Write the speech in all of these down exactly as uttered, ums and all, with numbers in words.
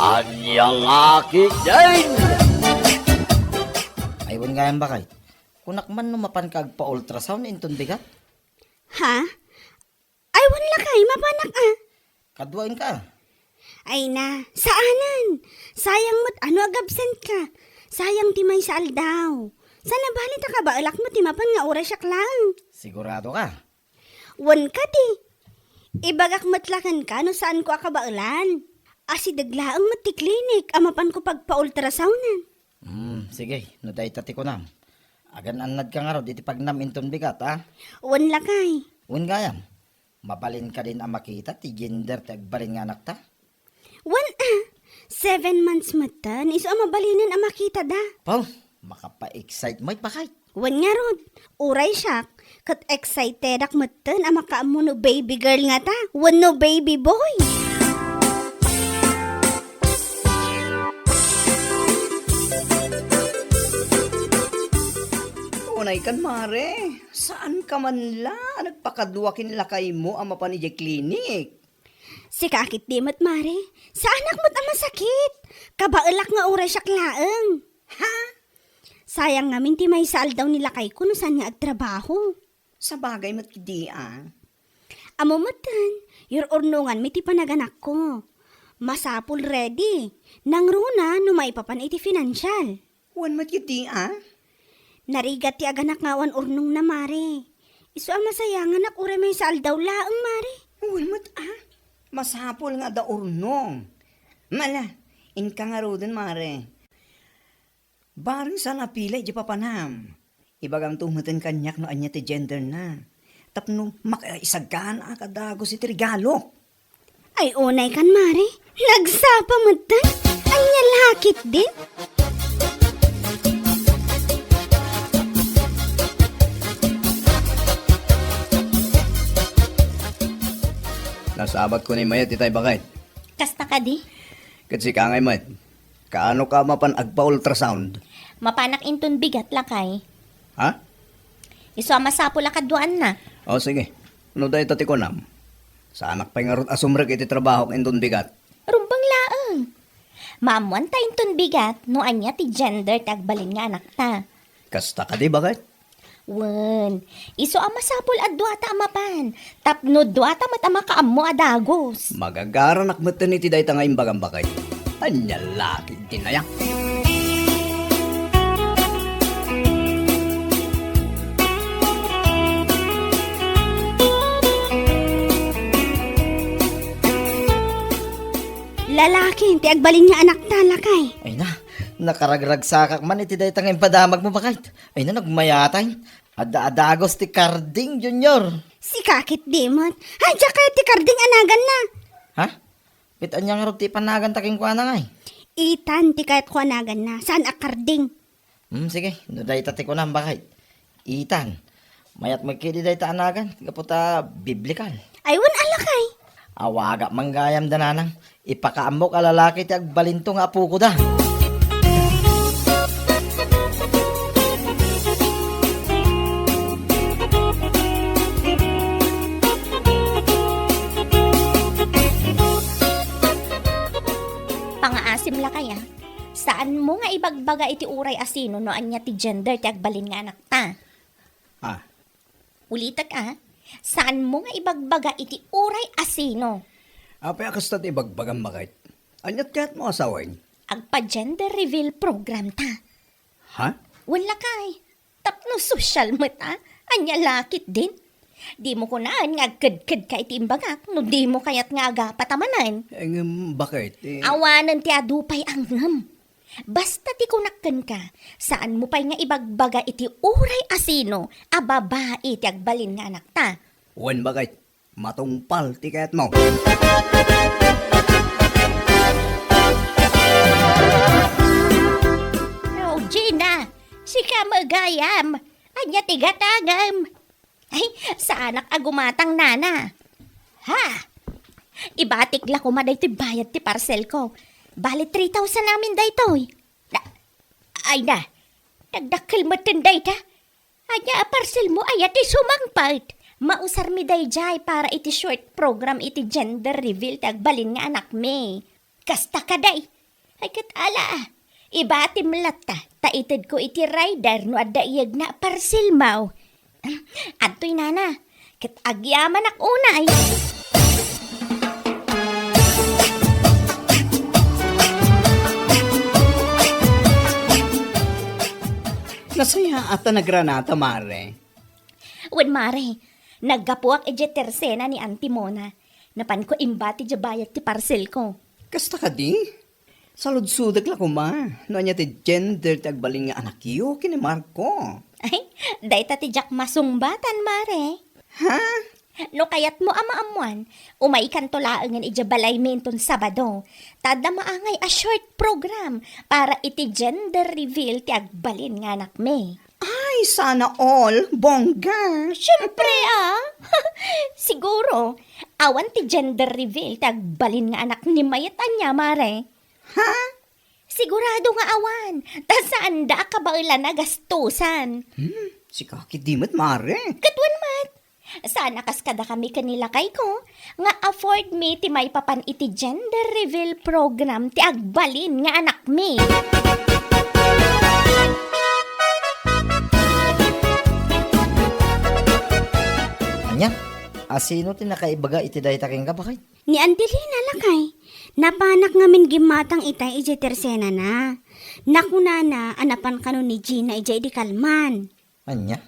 Ania la ketdin? Ay, wen gayam, baket. Kunak man no mapanka agpa-ultrasound inton bigat? Ha? Ay, wen lakay, mapanak a. Kaduaenka. Ay na, saanen. Sayang met a no agabsent ka. Sayang ti maysa aldaw. Sana bali ta kabaelak met ti mapan nga uray siak laeng. Sigurado ka? Wen kadi. Ibagak met la kenka no saanko a kabaelan. Asideg laeng met ti klinik a mapanko pagpa-ultrasoundan. Hmm, sige, no dayta ti kunam. Agan-annadka ngarud iti pagnam inton bigat, a? Wen lakay. Wen gayam, mabalin kadin a makita ti gender ti agbalin nga anakta? Wen a, seven months metten, isu a mabalinen a makitada. Pau, makapa-excite met, baket. Wen ngarud, uray siak, ket excitedak metten a makaammo no baby girl ngata, wenno baby boy. Unaykan, mare, saanka man la a nagpakadua ken lakaymo a mapan idiay klinik? Sika a ketdi met, mare. Saanak met a masakit. Kabaelak nga uray siak laeng. Ha? Sayang ngamin ti maysa aldaw ni lakayko no saan nga agtrabaho. Sabagay met ketdi a. Ammo metten, yur-urnonganmi ti panaganakko. Masapul ready. Nangruna no maipapan iti financial. Wen met ketdi a? Narigat ti aganak nga awan urnongna, mare. Isu a masayanganak uray maysa aldaw laeng, mare. Wen met a? Masapul nga adda urnong. Mala, inka ngaruden, mare. Bareng saan a pila idiay papanam. Ibagamto metten kaniak no ania ti genderna. Tapno makaisaganaak a dagus iti regalo. Ay, unaykan, mare. Nagsapa metten. Ania la ketdin? Nasabatko ni mayat itay, baket. Kasta kadi? Ket sika ngay met. Kaano ka mapan agpa-ultrasound? Mapanak inton bigat, lakay. Ha? Isu a masapul a kaduaanna. O, sige. No dayta ti kunam, saanak pay ngarud a sumrek iti trabahok inton bigat. Rumbeng laeng. Maammoanta inton bigat no ania ti gender ti agbalin nga anakta. Kasta kadi, baket? Wen, isu a masapul a duata a mapan, tapno duata met a makaammo a dagus. Magagaranak metten iti dayta nga imbagam, baket. Ania la ketdin aya? Lalaki ti agbalin nga anakta, lakay. Ay na, nakaragragsakak man iti dayta nga impadamagmo, baket. Ay na, nagmayatan. Adda a dagus ti Carding Junior. Sika ketdi met. Ay, diak kayat ti Carding a naganna. Ha? Ket ania ngarud ti ipanaganta kenkuana ngay? Ethan ti kayatko a naganna, saan a Carding. Hmm, sige, no dayta ti kunam, baket. Ethan, mayat met ketdi dayta a nagan, gapu ta biblikal. Ay, wen a, lakay. Awagak man gayam da nanang. Ipakaammok a lalaki ti agbalinto nga apokoda. Pangaasim lakay a. Saanmo nga ibagbaga iti uray a sino no ania ti gender ti agbalin nga anakta. Ah, Ulitek a, saanmo nga ibagbaga iti uray a sino. Apay a kasta ti ibagbagam, baket? Aniat kayatmo a sawen? Agpa-gender reveal program ta. Ha? Wen lakay, tapno sosyal met a, ania la ketdin? Dimo kunaen nga agkedkedka iti imbagak no dimo kayat nga agapat a manen. Eh, ngem, baket, eh? Awanen ti adu pay a ngem. Basta ti kunak kenka, saanmo pay nga ibagbaga iti uray a sino a babai ti agbalin nga anakta. Wen, baket, matungpal ti kayatmo. Oh, Gina, sika met gayam. Ania ti gatangem? Ay, saanak a gumatang, nana. Ha? Ibatik la koma daytoy bayad ti parcel ko. Bali three thousand amin daytoy. Na, ay na, nagdakkel metten dayta. Ania a parcel mo aya ti sumangpet? Mausarmi daydiay para iti short program iti gender reveal ti agbalin nga anakmi. Kasta kadi, Ay, ket ala, ibatim latta, ta itedko iti rider no adda iyegna a parselmo. Adtoy, nana, ket agyamanak unay. Nasayaat a nagranata, mare. Wen, mare, naggapuak idiay tersena ni Auntie Mona. Napanko imbati diay bayad ti parselko. Kasta kadi? Saludsodek la koma no ania ti gender ti agbalin nga anakyo ken ni Marco. Ay, dayta ti diak masungbatan, mare. Ha? No kayatmo a maammuan, umaykanto laengen idiay balaymi inton Sabado. Ta adda maangay a short program para iti gender reveal ti agbalin nga anakmi. Ay, sana all. Bongga. Siyempre, ah. Siguro, awan ti gender reveal ti agbalin nga anak ni Mayet ania, mare. Ha? Sigurado nga awan. Ta saanda a kabaelan a gastusan. Hmm, sika ketdi met, mare. Ket wen met. Saan a kas kadakami ken ni lakayko nga afford mi ti maipapan iti gender reveal program ti agbalin nga anakmi. Ania? Asino ti nakaibaga iti dayta kenka, baket? Ni Auntie Lina, lakay. Napanak ngamin gimmatang itay idiay tersenana. Nakunana a napan kano ni Gina idiay idi kalman. Ania?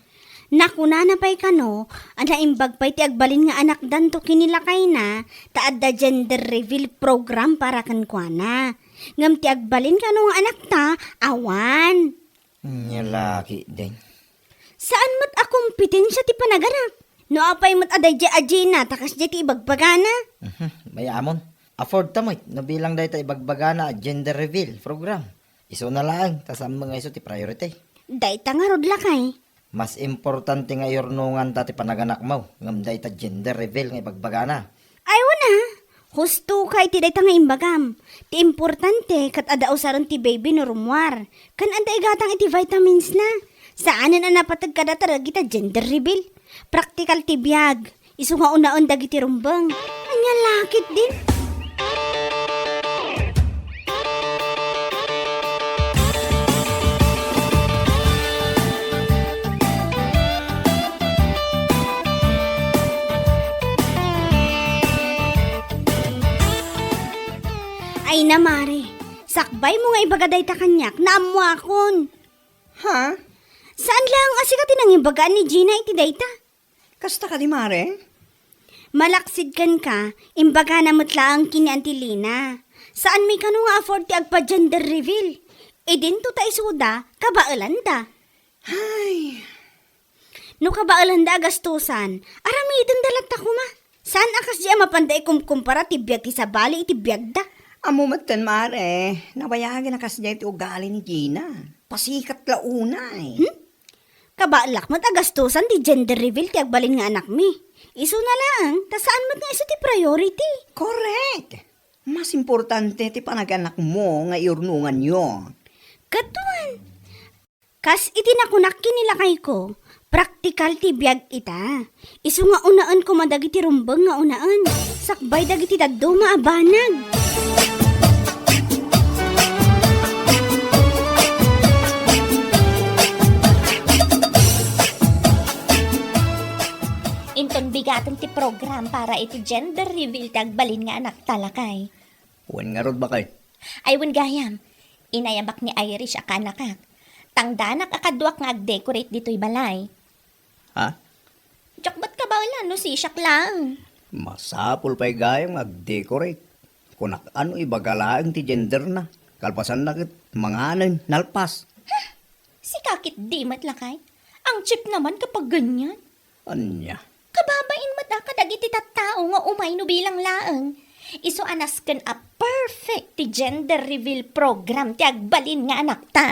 Nakunana pay kano a naimbag pay ti agbalin nga anakdanto ken ni lakayna ta adda gender reveal program para kenkuana. Ngem ti agbalin kano nga anakta, awan. Ania la ketdin? Saan met a kompetensia ti panaganak. No apay met a daydiay a Gina ta kasdiay ti ibagbagana. Mhm, mayamon. Afford ta met no bilang dayta ibagbagana a gender reveal program. Isuna laeng, ta saan met nga isu ti priority. Dayta ngarud, lakay. Mas importante nga iyurnonganta ti panaganakmo ngem dayta gender reveal nga ibagbagana. Ay, wen a, husto ka iti dayta nga imbagam. Ti importante, ket adda usaren ti baby no rummuar. Ken adda igatang iti vitamins na. Saanen a napateg kadata dagita gender reveal. Praktikal ti biag. Isu nga unaen dagiti rumbeng. Ania la ketdin? Ay na, mare. Sakbaymo nga ibaga dayta kaniak, naammoakon. Ha? Saan laeng a sika ti nangibagaan ni Gina iti dayta? Kasta kadi, mare? Malaksid kenka, imbagana met laeng ken ni Auntie Lina. Saanmi kano nga afford ti agpa-gender reveal. Idinto ta isuda, kabaelanda. Ay. No kabaelanda a gastusan, aramidenda latta koma. Saan a kasdiay a mapanda ikumkumpara ti biag ti sabali iti biagda? Ammo metten, mare, nabayagen a kasdiay ti ugali ni Gina. Pasikat la unay. Hmm? Kabaelak met a gastusan ti gender reveal ti agbalin nga anakmi. Isuna laeng, ta saan met nga isu ti priority. Correct! Mas importante ti panaganakmo nga iyurnonganyo. Ket wen, kas iti nakunak ken ni lakayko, praktikal ti biag ita. Isu nga unaen koma dagiti rumbeng nga unaen, sakbay dagiti dadduma a banag. Inton bigaten ti program para iti gender reveal ti agbalin nga anakta, lakay. Wen ngarud, baket? Ay, wen gayam. Inayabak ni Irish a kaanakak. Tangdanak a kaduak nga ag-decorate ditoy balay. Ha? Diak met kabaelan no sisiak laeng. Masapul pay gayam nga ag-decorate. Kunak, ano, ibaga laeng ti genderna. Kalpasanna ket manganen, nalpas. Sika ketdi met, lakay. Ang cheap naman kapag ganyan. Ania? Kababain met a kadagiti tattao nga umay no bilang laeng. Isu a nasken a perfect ti gender reveal program ti agbalin nga anakta.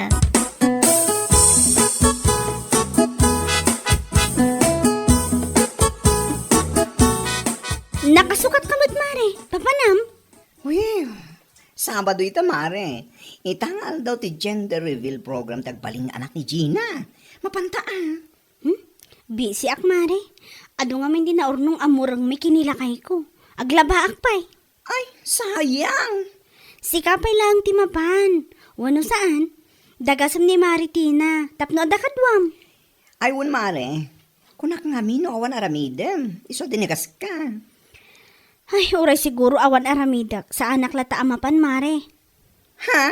Nakasukat ka met, mare. Papanam? Uy, Sabado ita, mare. Ita nga aldaw ti gender reveal program ti agbalin nga anak ni Gina. Mapanta, ah. Hmm? Busy ak, mare. Adu ngamin di naurnong a murengmi ken ni lakayko. Aglabaak pay. Ay, sayang! Sika pay laeng ti mapan. Wenno saan? Dagasem ni Mare Tina, tapno adda kaduam. Ay, wen, Mare. Kunak ngamin no awan aramidem. Isu a dinagaska. Ay, uray siguro awan aramidek. Saanak latta a mapan, Mare. Ha?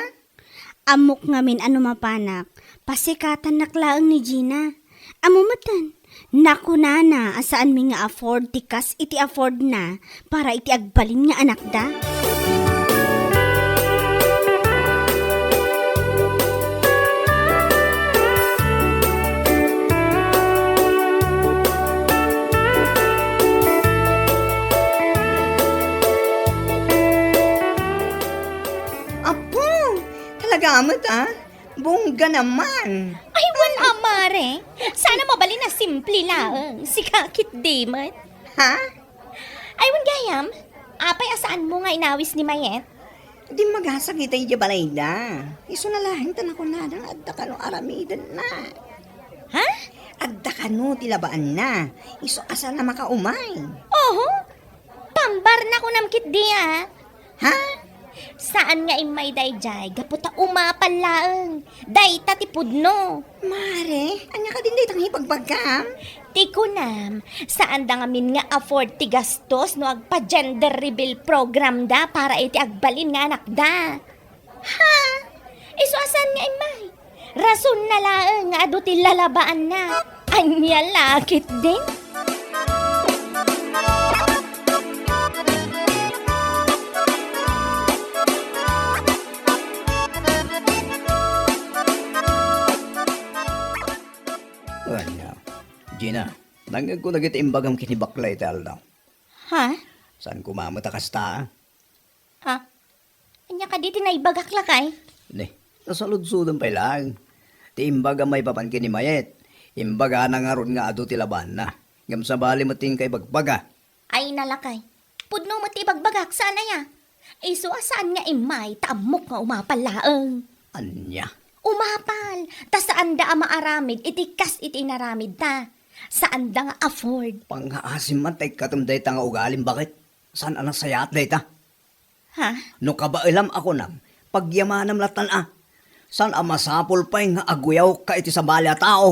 Ammok ngamin a no mapanak, pasikatannak laeng ni Gina. Ammo metten, nakunana a saanmi nga afford ti kas iti affordna para iti agbalin nga anakda. Apo, talaga met, ah? Bongga naman. Ay, wen a, Mare. Saan a mabalin a simple laeng. Sika ketdi met. Ha? Ay, wen gayam. Apay a saanmo nga inawis ni Mayet? Dimmagasagita idiay balayda. Isuna laeng ta nakunana nga adda kano aramidenna. Ha? Adda kano ti labaanna. Isu a saan a makaumay. Oho. Pambar na kunam ketdi, ah. Ha? Saan nga immay daydiay gapu ta umapal laeng. Dayta ti pudno. Mare, ania kadin dayta nga ibagbagam? Ti kunam, saanda ngamin nga afford ti gastos no agpa-gender reveal program da para iti agbalin nga anakda. Ha? Isu a saan nga immay? Rasonna laeng nga adu ti lalabaanna. Ania la ketdin? Ania? Gina, nangngegko dagiti imbagam ken ni Bakla iti aldaw. Ha? Saan koma met a kasta, ah? Ha? Ania kadi ti naibagak, lakay? Ne, nasaludsodem pay laeng. Ti imbaga maipapan ken ni Mayet, imbagana ngarud nga adu ti labaanna. Ngem sabali met ti inka ibagbaga. Ay, nalakay. Pudno met ti ibagbagak, saan aya? Isu a saan nga immay, ta ammok nga umapal laeng. Ania? Umapal, ta saanda a maaramid iti kas iti inaramidta. Saanda nga afford. Pangngaasim man ta ikkatem dayta nga ugalim, baket? Saan a nasayaat dayta? Ha? No kabaelam a kunam, pagyamanam lattan a. Saan a masapul pay nga aguyawka iti sabali a tao?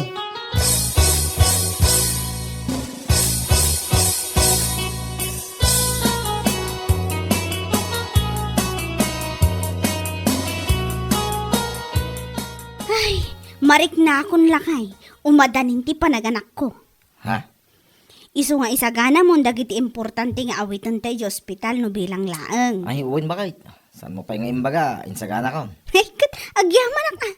Ay, mariknakon, lakay. Umadanin ti panaganakko. Ha? Isu nga isaganamon dagiti importante nga awitenta idiay ospital no bilang laeng. Ay, wen, baket. Saanmo pay nga imbaga, insaganakon. Ay, ket agyamanak, ah.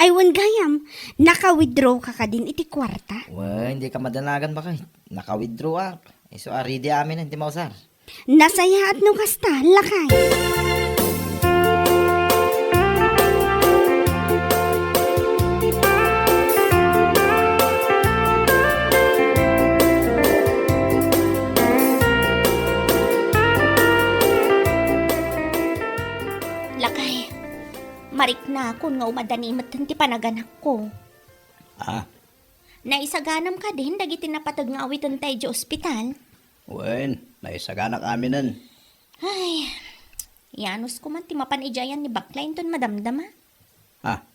Ay, wen gayam, naka-withdraw ka kadin iti kuarta? Wen, dika madanagan, baket. Naka-withdraw ak. Isu a ready amin ti mausar. Nasayaat no kasta, lakay. Lakay, mariknakon nga umadani metten ti panaganakko. Ah. Naisaganam kadin dagiti napateg nga awitenta idiay ospital? Wen, naisaganak aminen. Ay, yanusko man ti mapan idiay ni Bakla inton madamdama. Ah,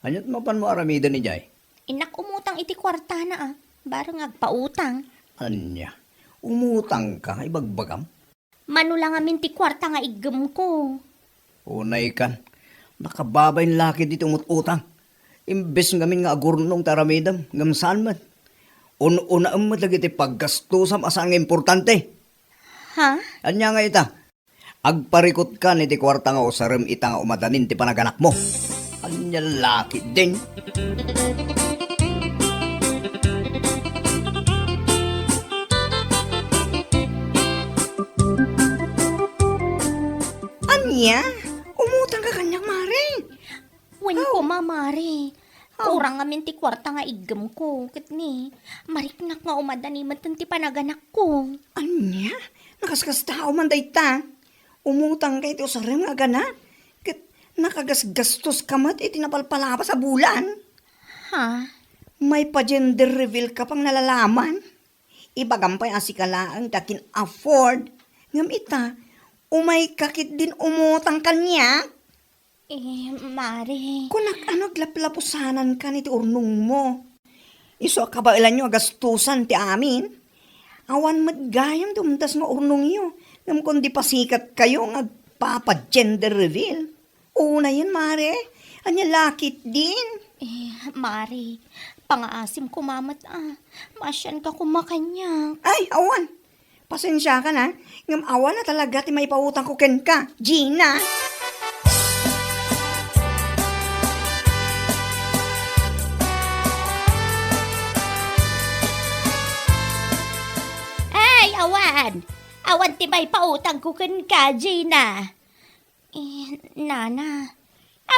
aniat mapanmo aramiden idiay? Innak umutang iti kuartana, ah. Bareng agpautang. Ania? Umutangka, ibagbagam? Mano la ngamin ti kuarta nga iggemko? Unaykan, nakababain la ketdi ti umut-utang. Imbes ngamin nga agurnong ti aramidem, ngem saan met. Un-unaem met dagiti paggastusam a saan nga importante. Ha? Ania nga ita? Agparikutkan iti kuarta nga usarem ita nga umadanin ti panaganakmo. Ania la ketdin? Ania? Umutangka kaniak, Mare? Wen koma, Mare. Aw. Kurang ngamin ti kuarta nga iggemko. Ket ni, mariknak nga umadani metten ti panaganakko. Ania? Nakaskastao man dayta. Umutangka iti usarem nga agana. Ket nakagasgastoska met iti napalpalabas a bulan. Ha? Maipa-gender reveal ka pay nalalaman. Ibagam pay a sika laeng ti akin-afford. Ngem ita, Umayka ketdin umutang kaniak? Eh, Mare. Kunak, ano aglaplapusanankan iti urnongmo? Isu a kabaelanyo a gastusan ti amin. Awan met gayam ti umdas nga urnongyo, ngem kundi pasikatkayo nga agpapa-gender reveal. Unayen, Mare, ania la ketdin? Eh, Mare, pangaasim koma met a. Maasianka koma kaniak. Ay, awan. Pasensiakan a, ngem awan a talaga ti maipautangko kenka, Gina. Ay, awan! Awan ti maipautangko kenka, Gina. Eh, Nana,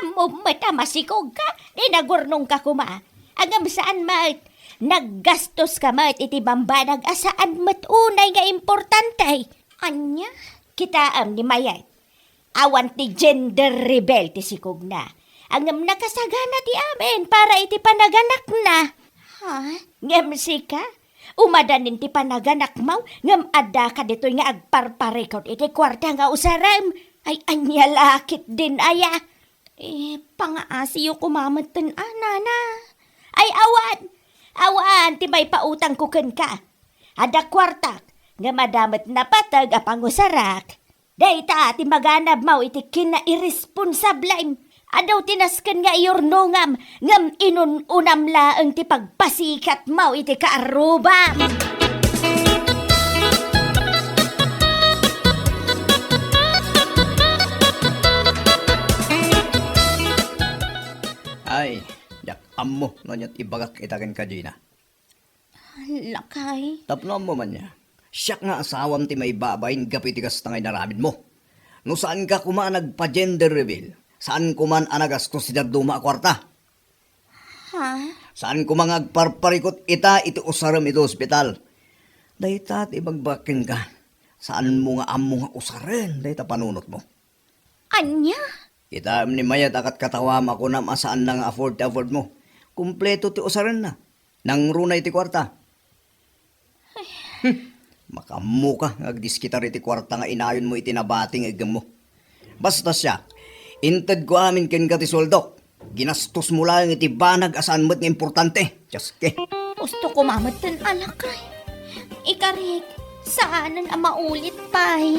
ammom met a masikogka, di nagurnongka koma. Ngem saan met, naggastoska met iti bambanag a saan met unay nga importante. Ania? Kitaem ni Mayet, awan ti gender reveal ti sikogna. Ngem nakasagana ti amin para iti panaganakna. Ha? Ngem sika, umadanin ti panaganakmo, ngem addaka ditoy nga agparparikut iti kuarta nga usarem. Ay, ania la ketdin aya? Eh, pangaasiyo koma metten a, Nana. Ay, awan! Awan ti maipautangko kenka. Adda kuartak, ngem adda met napateg a pangusarak. Dayta ti maganabmo iti kinairesponsablem. Adu ti nasken nga iyurnongam, ngem inun-unam laeng ti pagpasikatmo iti kaarrubam. Ay, diak ammo no aniat ibagak ita kenka, Gina. Lakay. Tapno ammo man ya, siak nga asawam ti maibabain gapu iti kasta nga inaramidmo. No saanka koma a nagpa-gender reveal, saan koman a nagastos ti dadduma a kuarta. Ha? Saan koma nga agparparikut ita iti usarem iti ospital. Dayta ti ibagbagak kenka, saanmo nga ammo nga usaren dayta panunotmo. Ania? Kitaem ni Mayet a katkatawam a kunam a saanna nga afford ti affordmo. Kompleto ti usarenna. Nangruna iti kuarta. Hmm. Makaammoka nga agdiskitar iti kuarta nga inayonmo iti nabati nga iggemmo. Basta siak, intedko amin kenka ti sueldok. Ginastosmo laeng iti banag a saan met nga importante. Dios ke. Gusto ko mametten a lakay. Ikarik, saanen a maulit pay.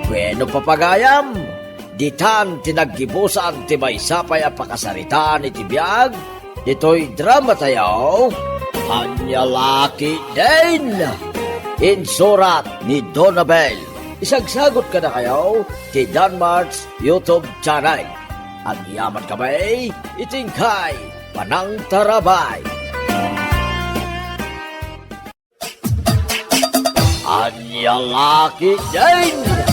Bueno, papagayam, ditan ti naggibusan ti maysa pay a pakasaritaan iti biag ditoy drama tayo, Ania La Ketdin. Insurat ni Donabel. Isagsagot kadakayo ti Danmart's YouTube channel. Agyaman kami iti inkay panangtarabay. Ania La Ketdin!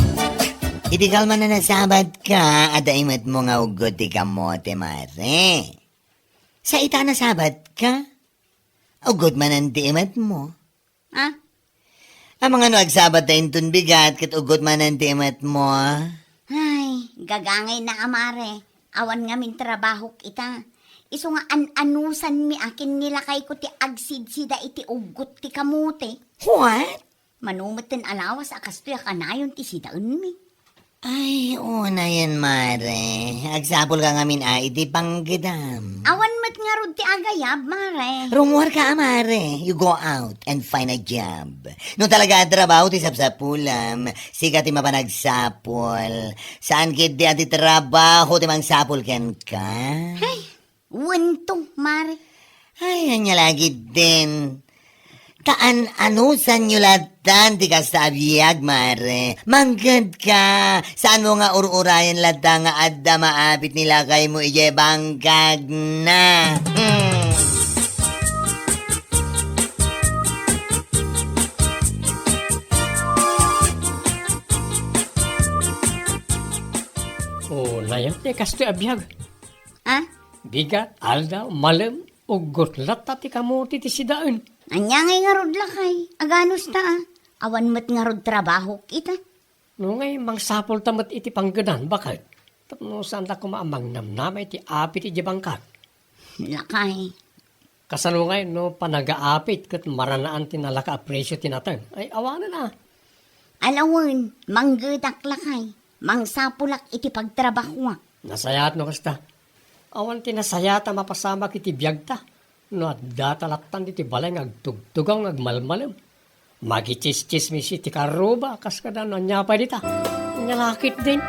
Idi kalman a nasabat ka, adda imetmo nga uggot ti kamote, Mare. Sa ita nasabat ka, uggot manen ti imetmo. Ah? Amangan no agsabat ta inton bigat ket uggot manen ti imetmo. Ay, gagangayna a, Mare. Awan ngamin trabahok ita. Isu nga an-anusanmi a ken ni lakayko ti agsidsida iti uggot ti kamote. What? Mano metten a lawas a kastoy a kanayon ti sidaenmi. Ay, unayen, Mare. Agsapulka ngamin a iti panggedam. Awan met ngarud ti agayab, Mare. Rumuarka a, Mare. You go out and find a job. No talaga a trabaho ti sapsapulam, sika ti mapanagsapul. Saan ketdi a ti trabaho ti mangsapul kenka? Ay, wento, Mare. Ay, ania la ketdin. Ta an-anusanyo lattan ti kasta a biag, Mare. Mangngegka. Saanmo nga ur-urayen latta nga adda maapit ni lakaymo idiay bangkagna. Hmm. Oh, nayan ti kastoy a biag. Ah? Bigat, aldaw, malem, uggot latta ti kamote ti sidaen. Ania ngay ngarud lakay? Aganos ta, ah. Awan met ngarud trabahok ita. No ngay, mangsapulta met iti panggedan, baket. Tapno saanta koma a mangnamnama iti apit iti bangkag. Lakay. Kasano ngay no panagaapit ket maranaan ti nalaka a presio ti nateng? Ay, awanen a. Alawen, manggedak lakay, mangsapulak iti pagtrabahoak. Nasayaat no kasta. Awan ti nasayaat a mapasamak iti biagta no adda ta lattan iti balay nga agtugtugaw nga agmalmalem. Magitsistsismis iti karuba, kas kada no ania pay dita. Ania la ketdin?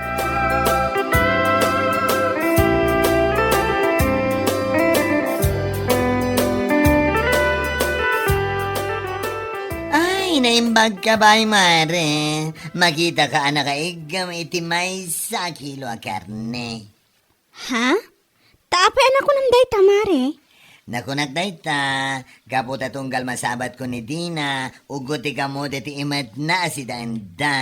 Ay, naimbag ka pay, mare. Makita ka a nakaiggem iti maysa a kilo a karne. Ha? Ta apay a nakunam dayta, mare? Nakunak dayta, gapu ta tunggal masabatkon ni Dina, uggo ti kamote ti imetna a sidaenda.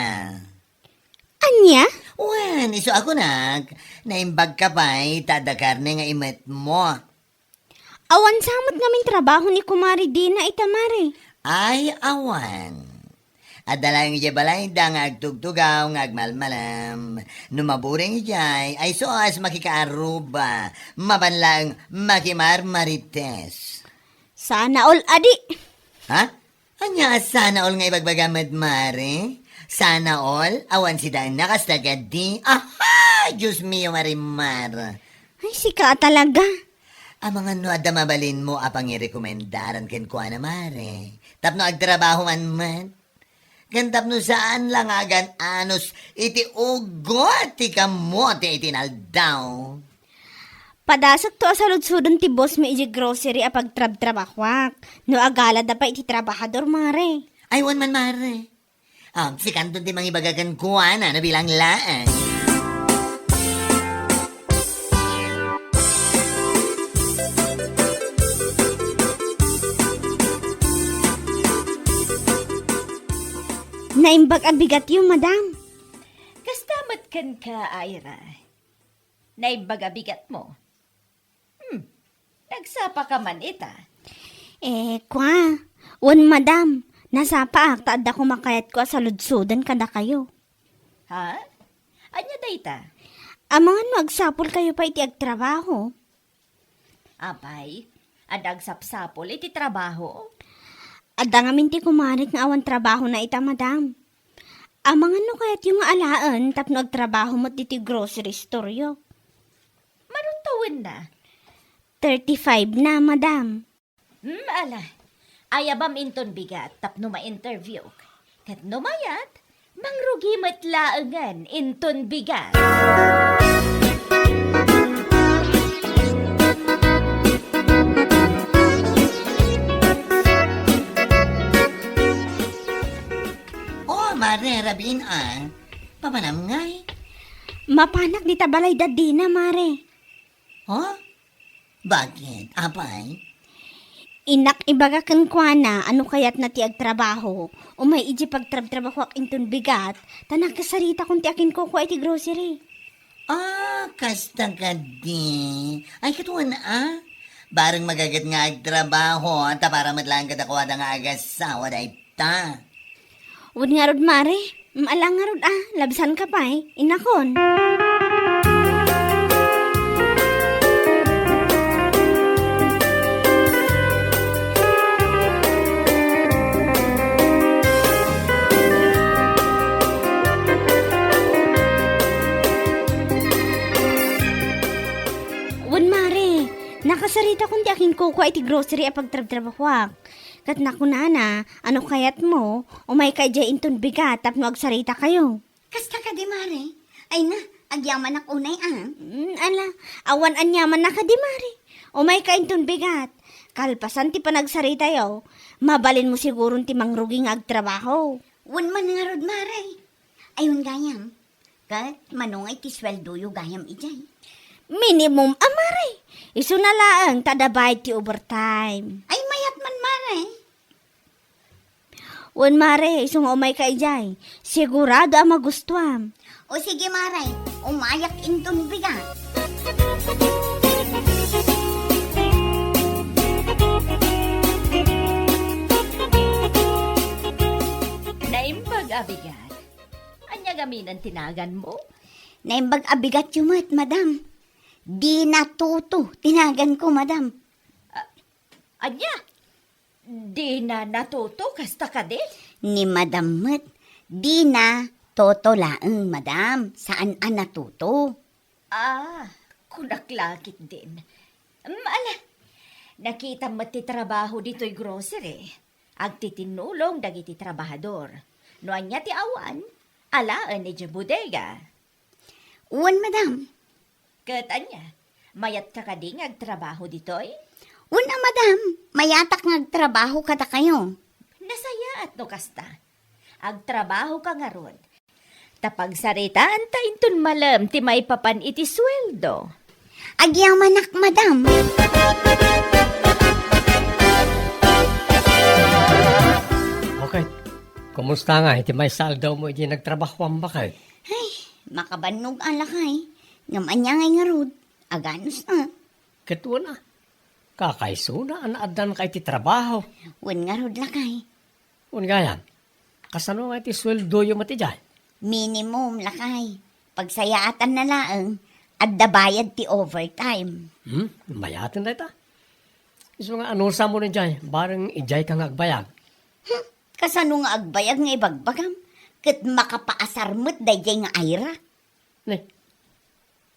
Ania? Wen, isu a kunak, naimbag ka pay, ta adda karne nga imetmo. Awan sa met ngamin trabaho ni Kumare Dina ita, mare. Ay, awan. Adda laeng idiay balayda nga agtugtugaw nga agmalmalem. No maburing idiay, ay sus, makikaaruba. Mapan laeng makimarmarites. Sana all adi. Ha? Ania a sana all nga ibagbaga met, mare? Sana all? Awan sidaenna kasta kadi? Aha! Dios mio, Marimar! Ay, sika talaga. Amangan no adda mabalinmo a pangirekomendaran kenkuana, mare. Tapno agtrabaho man met. Ken tapno saan la nga agan-anos iti uggo ti kamote iti inaldaw. Padasakto a saludsodon ti boss mi iti grocery a pagtrabtrabahoak. No agalada pay iti trabahador, mare. Ay, wen man, mare. Ah, sikanton ti mangibaga kenkuana no bilang laeng. Naimbag a bigatyo, madam. Kasta met kenka, Ira. Naimbag a bigatmo. Hmm, nagsapa ka man ita? Eh, kwa, wen, madam, nasapaak ta adda koma kayatko a saludsoden kadakayo. Ha? Ania dayta? Amangan no agsapulkayo pay iti agtrabaho. Apay, adda agsapsapul iti trabaho? Adda ngamin ti kumarek nga awan trabahona ita, madam. Amangan no kayatyo nga alaen tapno agtrabaho met ditoy grocery storeyo. Mano tawenna? Thirty-five na, madam. Hmm, ala. Ayabam inton bigat tapno ma-interviewk. Ket no mayat, mangrugi met laengen inton bigat. Oh, Mare Rabin, ah. Papanam ngay? Mapanak dita balay da Dina, Mare. Huh? Bakit? Apay? Innak ibaga kenkuana a no kayatna ti agtrabaho, umay idiay pagtrabtrabahoak inton bigat, ta nakasaritakon ti akinkukua iti grocery. Ah, kasta kadi. Ay, katuan, ah. Bareng magaget nga agtrabaho, ta para met laeng kadakuada nga agasawa, dayta. Wen ngarud, Mare. Mm, ala ngarud, ah. Labsanka pay. Inakon. Wen, Mare. Nakasaritakon ti akinkukua iti grocery a pagtrabtrabahoak. Ket nakunana, a no kayatmo, umayka idiay inton bigat tapno agsaritakayo. Kasta kadi, Mare? Ay na, agyamanak unay, ah. Mm, ala, awan anyamannaka kadi, Mare. Umayka inton bigat. Kalpasan ti panagsaritayo, mabalinmo siguron ti mangrugi nga agtrabaho. Wen man ngarud, Mare. Ayon gayam. Ket mano ngay ti sueldoyo gayam idiay? Minimum a, Mare. Isuna laeng ta adda bayad ti overtime. Ay, mayat man, Mare. Wen, Mare, isu nga umayka idiay. Sigurado a magustuam. O sige, Mare, umayak inton bigat. Naimbag a bigat. Ania ngamin ti naganmo? Naimbag a bigatyo met, madam. Dina Tuto ti naganko, madam. Ah, Ania? Dina natuto kasta kadi? Ni Madam met, dina, toto laeng, Madam. Saan a natuto. Ah, kunak la ketdin. Mm, ala, nakitam met ti trabaho ditoy grocery. Agtitinnulong dagiti trabahador. No ania ti awan, alaen idiay bodega. Wen, Madam. Ket ania, mayatka kadi nga agtrabaho ditoy? Wen a, Madam, mayatak nga agtrabaho kadakayo. Nasayaat no kasta. Agtrabahoka ngarud. Ta pagsaritaanta inton malem ti maipapan iti sueldo. Agyamanak, Madam. Okay. Kumusta nga iti maysa aldawmo iti nagtrabahoam, baket? Ay, makabannog a, lakay. Ngem ania ngay ngarud? Aganus a. Ket wen a. Kakaisuna a naaddanka iti trabaho. Wen ngarud, lakay. Wen gayam, kasano nga iti sueldoyo met idiay? Minimum, lakay. Pagsayaatanna laeng, adda bayad ti overtime. Hmm? Mayaten dayta. Isu nga, anusamon idiay, bareng idiayka nga agbayag? Hmm, kasano nga agbayag nga ibagbagam? Ket makapaasar met daydiay nga Ira. Ne,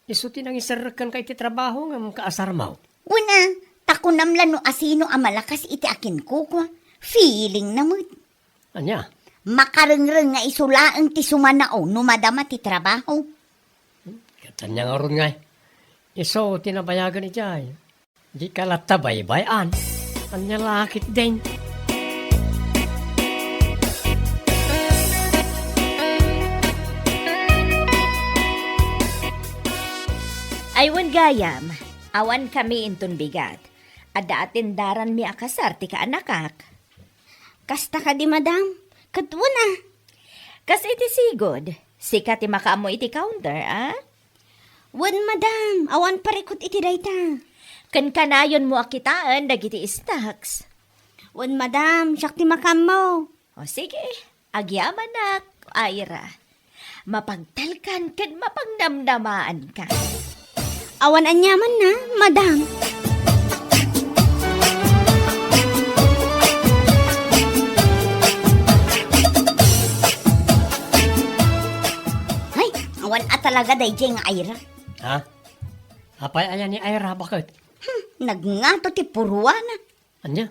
isu ti nangiserrek kenka iti trabaho ngem kaasarmo? Wen a, ta kunam la no asino a malakas iti akinkukua. Feelingna met. Ania? Makarengreng nga isu laeng ti sumanao no madama ti trabaho. Ket ania ngarud ngay? Isu ti nabayagen idiay. Dika latta baybay-an. Ania la ketdin? Ay wen gayam, awankami inton bigat. Adda atendaranmi a kasar ti kaanakak. Kasta kadi, Madam? Ket wen a. Kas iti sigud, sika ti makaammo iti counter, a? Wen, Madam, awan parikut iti dayta. Ken kanayonmo a kitaen dagiti snacks. Wen, Madam, siak ti makaammo. O sige, agyamanak, Ira. Mapagtalkan ken mapangnamnamaanka. Awan aniamanna, Madam. Ay, awan a talaga daydiay nga Ira. Ha? Apay aya ni Ira, baket? Hmm, nagngato ti puruana. Ania?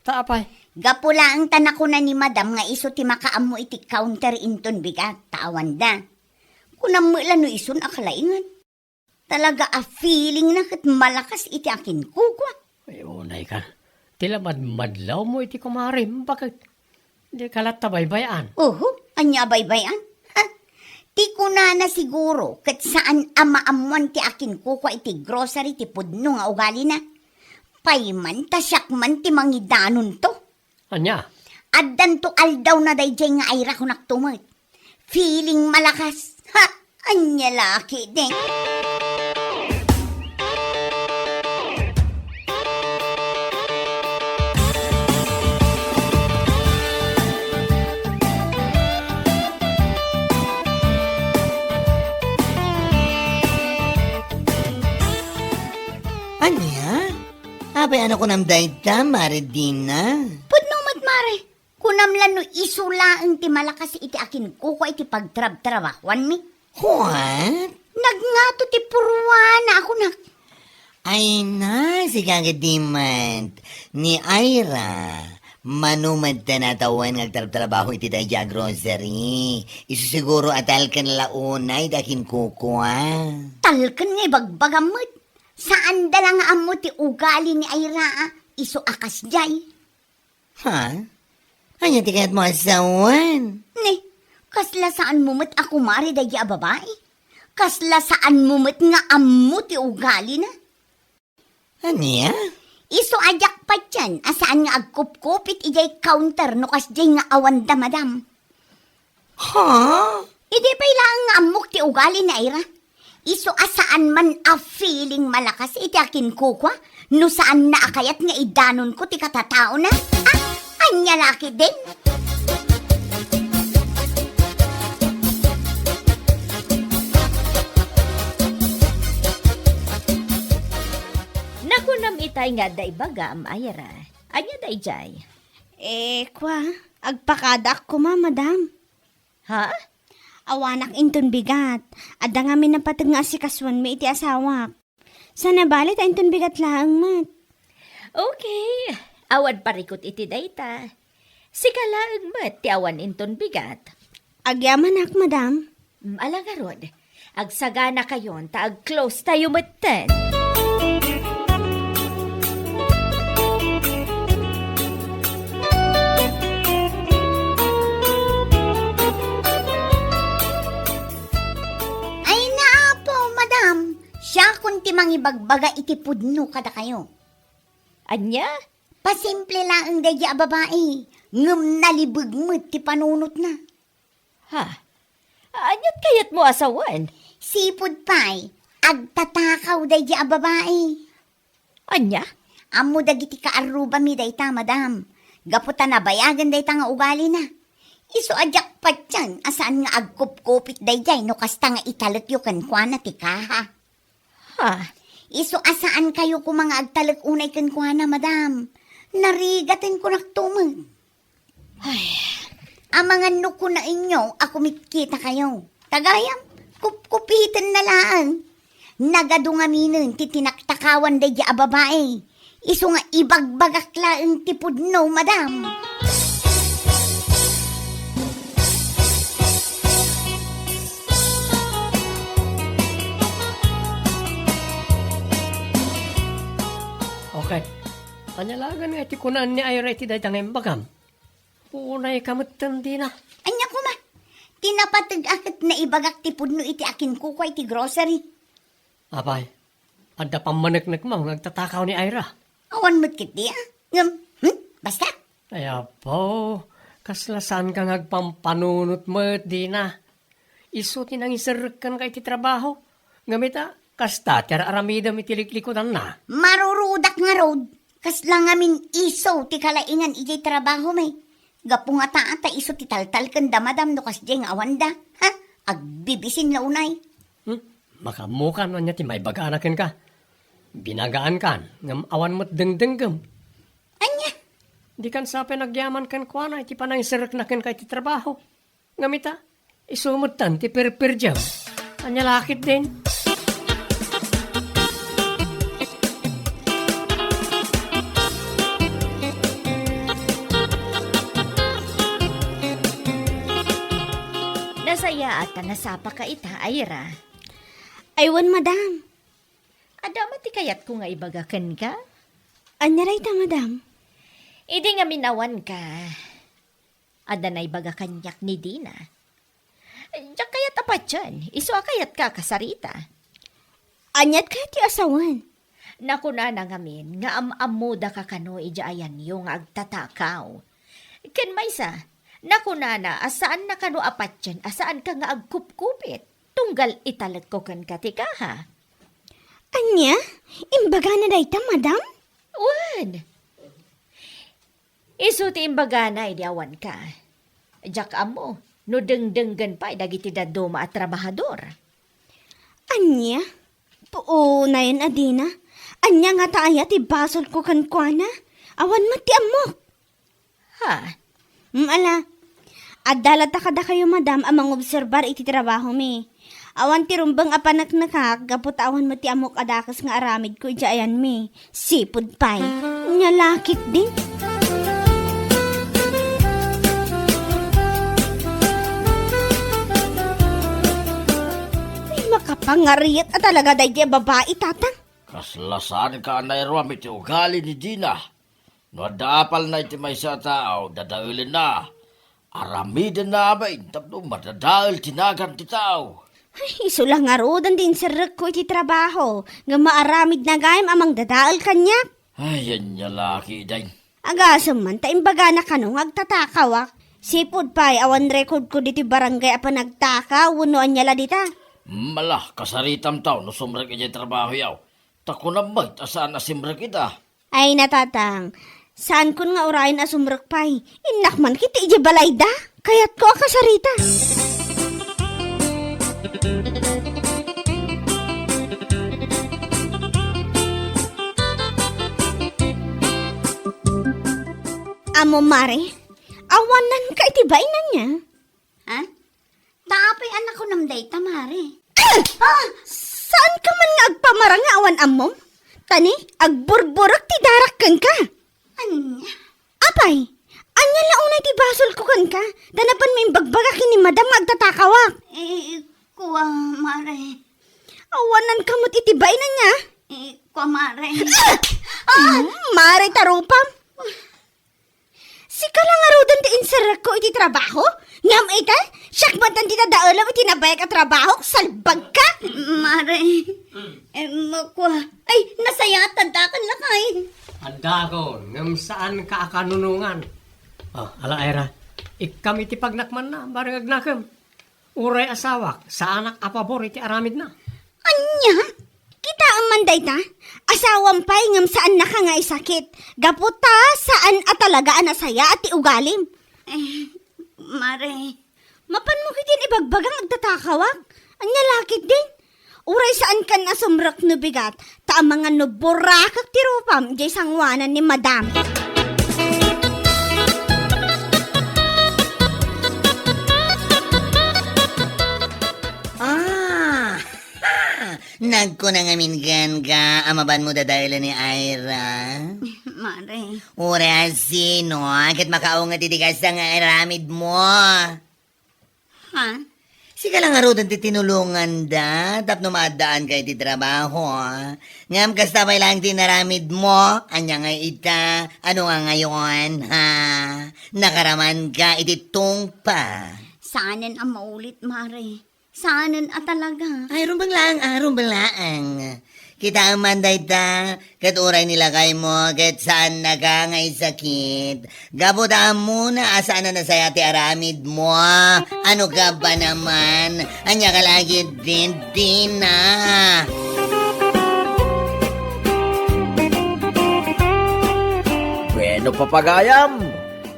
Ta apay? Gapu laeng ta nakuna ni Madam nga isu ti makaammo iti counter inton bigat, ta awanda. Kunam met la no isun a kalaingan. Talaga a feelingna ket malakas iti akinkukua. Ay, unayka. Ti la madmadlawmo iti kumarim, baket? Dika latta baybay-an. Oho, ania a baybay-an? Ha? Ti kunana siguro ket saan a maammuan ti akinkukua iti grocery ti pudno nga ugalina. Pay man ta siak man ti mangidanonto. Ania? Addanto aldawna daydiay nga Ira, kunakto met. Feeling malakas. Ha! Ania la ketdin? Ania? Apay a kunam dayta, Mare Dina? Pudno met, Mare. Kunam la no isu laeng ti malakas iti akinkukua iti pagtrabtrabahuanmi. What? Nagngato ti puruana a kunak. Ay na, sika gadimet. Ni Ira, mano met ta natawen nga agtrabtrabaho iti daydiay a grocery. Isu siguro a talken la unay ti akinkukua. Talken nga ibagbagam met. Saanda la nga ammo ti ugali ni Ira a isu a kasdiay. Ha? Ania ti kayatmo a sawen? Ni, kasla saanmo met a kumare daydiay a babai? Kasla saanmo met nga ammo ti ugalina? Ania? Isu a diak patien a saan nga agkupkupit idiay counter no kasdiay nga awanda, madam. Ha? Idi pay laeng nga ammok ti ugali ni Ira. Isu a saan man a feeling malakas iti akinkukua no saanna a kayat nga idanonko ti katataona. Ah, ania la ketdin? Nakunam ita Ay nga adda ibagam, Ira. Ania daydiay? Eh, kwa, agpakadaak koma, madam. Ha? Awanak inton bigat. Adda ngamin napateg nga asikasuanmi iti asawak. Saan a bale ta inton bigat laeng met. Okay. Awan parikut iti dayta. Sika laeng met ti awan inton bigat. Agyamanak, madam. Mm, ala ngarud, agsaganakayon ta ag-close tayo metten. Ay, naapo, madam. Siakon ti mangibagbaga iti pudno kadakayo. Ania? Pasimple laeng daydi a babai, ngem nalibeg met ti panunotna. Ha? Aniat kayatmo a sawen? Sipud pay, agtatakaw daydi a babai. Ania? Ammo dagiti kaarrubami dayta, madam. Gapu ta nabayagen dayta nga ugalina. Isu a diak patien a saan nga agkupkupit daydiay no kasta nga italekyo kenkuana ti kaha. Ha? Isu a saankayo koma nga agtalek unay kenkuana, madam. Narigaten kunakto met. Ay, amangan no kunaenyo a kumitkitakayo. Ta gayam, kupkupiten na laeng. Nagadu ngaminen ti tinaktakawan daydi a babai. Isu nga ibagbagak laeng ti pudno, madam. Okay. Ania laengen nga iti kunaan ni Ira iti dayta nga imbagam? Unay ka metten, Dina. Ania koma? Ti napateg a ket naibagak ti pudno iti akinkukua iti grocery. Apay, adda pammaneknekmo nga agtatakaw ni Ira? Awan met ketdi, a. Ngem, hmm? Basta? Ay, apo, kasla saanka nga agpampanunot met, Dina. Isu ti nangiserrek kenka iti trabaho. Ngem ita, kasta ti ar-aramidem iti liklikudanna. Marurudak ngarud, kasla ngamin isu ti kalaingan idiay trabahomi. Gapu ngata ta isu ti taltalkenda, madam, no kasdiay nga awanda. Ha? Agbibisin la unay. Hmm? Makaammokan no ania ti maibagana kenka. Binagaankan, ngem awan met dengdengngem. Ania? Dikan sa pay nagyaman kenkuana iti panangiserrekna kenka iti trabaho. Ngem ita, isu metten ti perperdiam. Ania la ketdin? Nasayaat ta nasapaka ita, Ira. Ay, wen, madam. Adda met ti kayatko nga ibaga kenka? Ania dayta, madam? Idi ngamin awanka, adda naibaga kaniak ni Dina. Diak kayat a patien, isu a kayatka a kasarita. Aniat kayatyo a sawen? Nakunana ngamin nga am-ammodaka kano idiay ayanyo nga agtatakaw. Ken maysa, nakunana a saanna kano a patien a saanka nga agkupkupit, tunggal italekko kenka ti kaha. Ania? Imbagana dayta, madam? Wen. Isu ti imbagana idi awanka. Diak ammo no dengdenggen pay dagiti dadduma a trabahador. Ania? Puonayen a Dina. Ania ngata aya ti basolko kenkuana? Awan met ti ammok. Ha? Mm, ala. Adda latta kadakayo, madam, a mangobserbar iti trabahomi. Awan ti rumbeng a paneknekak gapu ta awan met ti ammok a dakes nga aramidko idiay ayanmi. Sipud pay. Nia la ketdin? Ay, makapangariat a talaga daydi a babai, tatang. Kasla saanka a nairuam iti ugali ni Dina. No adda apalna iti maysa a tao, dadaelenna. Aramidenna amin tapno madadael ti nagan ti tao. Ay, isu la ngaruden ti inserrekko iti trabaho, ngem maaramidna gayam a mangdadael kaniak. Ay, ania la ketdin. Agasem man ta imbagana kano nga agtatakawak. Sipud pay, awan recordko ditoy barangay a panagtakaw wenno ania la dita. Mala, kasaritam taw no sumrek idiay trabahoyo. Ta kunam met a saan a simrek ita. Ay, natatang, saankon nga urayen a sumrek pay. Innak man ketdi idiay balayda. Kayatko a kasarita. Mare, awanan ka iti bainanna. Ha? Ta apay a nakunam dayta, Mare? Ah! Ah! Saan ka man nga agpamarang nga awan ammom? Tani, agburburek ti darak kenka. Ania? Apay, ania la unay ti basolko kenka? Ta napanmo imbagbaga ken ni Madam nga agtatakawak. Eh, kua, Mare. Awanan ka met iti bainanna. Eh, kua, Mare. Ah! Ah! Mm, Mare ta rupam. Sika la ngaruden ti inserrekko iti trabaho? Ngem ita, siak met ti nadaelem iti nabayag a trabahok, salbagka! Mare, eh, makua. Ay, nasayaat, addakan lakay. Addakon, ngem saanka a kanunongan. Oh, ala, Ira, ikkam iti pagnakmanna, bareng agnakem. Uray asawak, saanak a pabor iti aramidna. Ania? Kitaem man dayta? Asawam pay ngem saannaka nga isakit. Gapu ta saan a talaga a nasayaat ti ugalim. Eh, Mare. Mapanmo ketdin ibagbagang agtatakawak? Ania la ketdin? Uray saankan a sumrek no bigat, ta amangan no burakek ti rupam idiay sangoanan ni Madam. Ah! Nagkuna ngamin kenka a mapanmo dadaelen ni Ira. Mare. Uray a sino, ket makaunget iti kasta nga aramidmo. Ha? Sika la ngaruden ti tinulonganda tapno maaddaanka iti trabaho, ah. Ngem kasta pay laeng ti inaramidmo, ania ngay ita? Ano nga ngayon, ha? Nakaramanka iti tungpa. Saanen a maulit, Mare. Saanen a talaga. Ay, rumbeng laeng, ah, rumbeng laeng. Kitaem man dayta, ket uray ni lakaymo, ket saannaka nga isakit. Gapu ta ammona a saan a nasayaat ti aramidmo. Ano ka ba naman? Ania ka la ketdin, Dina? Bueno, papagayam,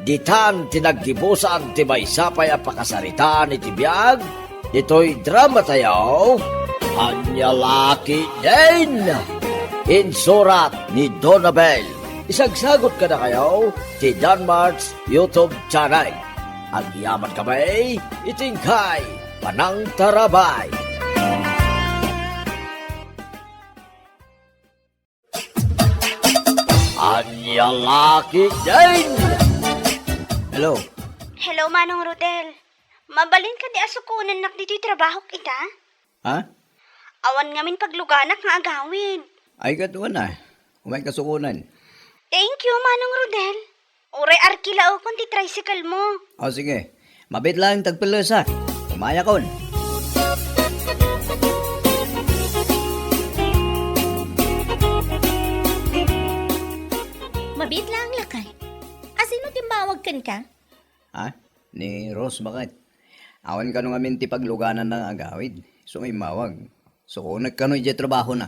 ditan ti naggibusan ti maysa pay a pakasaritaan iti biag. Ditoy drama tayo, Ania La Ketdin! Insurat ni Donabel. Isagsagot kadakayo ti Danmart's YouTube channel. Agyaman kami iti inkay panangtarabay. Ania La Ketdin! Hello. Hello, Manong Rodel. Mabalin kadi a sukonennak ditoy trabahok ita? Ha? Awan ngamin pagluganak nga agawid. Ay, ket wen a. Umay ka sukonen. Thank you, Manong Rodel. Uray arkilaekon ti tricycle mo. O, sige. Mabiit laeng tagpellesa. Umayakon. Mabiit laeng, lakay. Asino ti immawag kenka? Ha? Ni Rose, baket. Awan kano ngamin ti paglugananna nga agawid. Isu nga immawag. Sukonek kano idiay trabahona.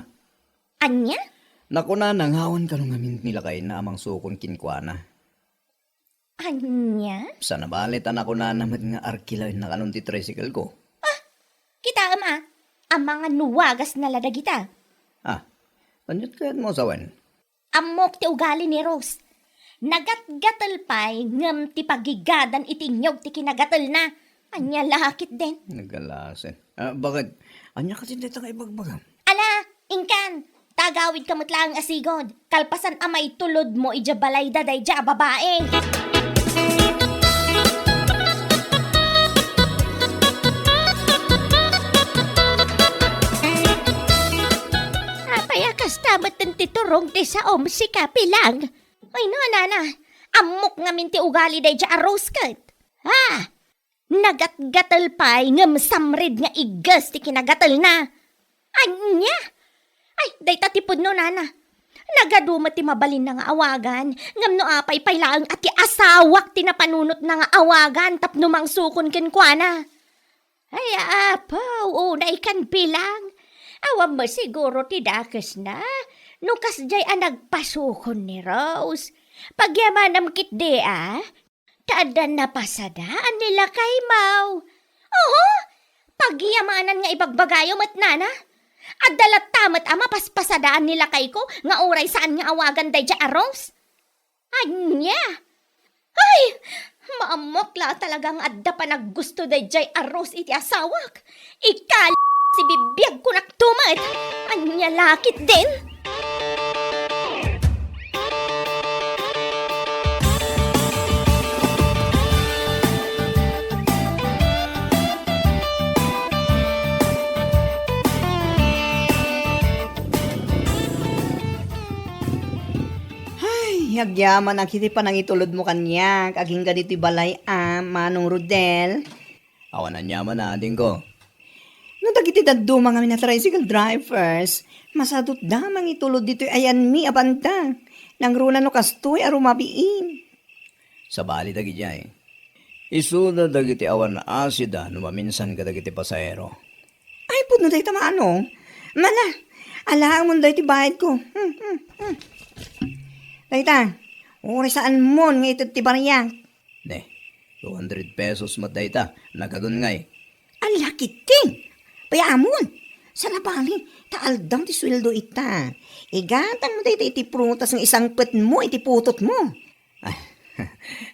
Ania? Nakunana nga awan kano ngamin ni lakayna a mangsukon kenkuana. Ania? Sana bale ta nakunana met nga arkilaenna kanon ti tricycle ko. Ah! Kitaem a, amangan no wagasna la dagita. Ah, aniat kayatmo, sawen? Ammok ti ugali ni Rose. Nagatgatel pay ngem ti pagigadan iti inyog ti kinagatelna. Ania la ketdin? Nagalasen. Ah, baket? Ania kasin dayta nga ibagbagam? Ala, inkan, ta agawidka met laeng a sigud. Kalpasan a maitulodmo idiay balayda daydiay a babai. Apay a kasta met ti turong ti saom, sika, Pilang? Ay, no, nana, ammok ngamin ti ugali daydiay a Rose ket. Ha? Nagatgatel pay ngem samrid nga igges ti kinagatelna. Ania? Ay, dayta ti pudno, nana. Nagadu met ti mabalinna nga awagan, ngem no apay pay laeng a ti asawak ti napanunotna nga awagan tapno mangsukon kenkuana. Ay, apo, unay kan, Pilang. Awan met siguro ti dakesna no kasdiay a nagpasukon ni Rose. Pagyamanam ketdi a, ta adda napasadaan ni lakaymo. Oho, pagyamanan nga ibagbagayo met, nana. Adda latta met a mapaspasadaan ni lakayko nga uray saan nga awagan daydiay a Rose. Ania? Ay! Maammoak la talaga nga adda panaggusto daydiay a Rose iti asawak. Ikal si bibiag kunak tumet. Ania la ketdin? Ay, agyamanak iti panangitulodmo kaniak, agingga ditoy balay a, Manong Rodel. Awan aniaman a, adingko. No dagiti dadduma ngamin a tricycle drivers, masadutda mangitulod ditoy ayanmi a banda. Nangruna no kastoy a rumabiin. Sabali dagidiay. Isuda dagiti awan asida no maminsan kadagiti pasahero. Ay, pudno dayta, Manong. Mana, alaamon dayta bayadko. Hmm, hmm, hmm. Dayta, uray saanmon nga ited ti bariak. Ne, two hundred pesos met dayta, nagadun ngay. Ala ketdin! Pay-amon! Sabali, ta aldaw ti sueldo ita. Igatangmo dayta iti prutas nga isangpetmo iti putotmo. Ay,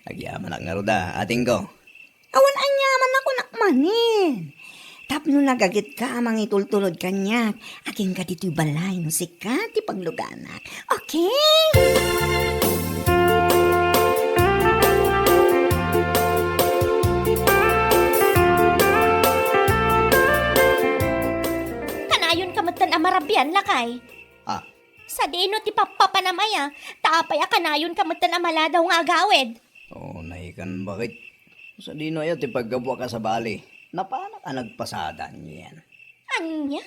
agyamanak ngarud a, adingko. Awan aniaman a kunak manen. Tapno nagagetka a mangitultulod kaniak, agingga ditoy balay no sika ti pagluganak. Okay? Kanayonka metten a marabian, lakay. Ah. Sadino ti pappapanam aya, ta apay a kanayonka metten a maladaw nga agawid? Oh, naikan bakit? Sadino aya ti paggabuak a sabali? Napanak a nagpasada nian. Ania?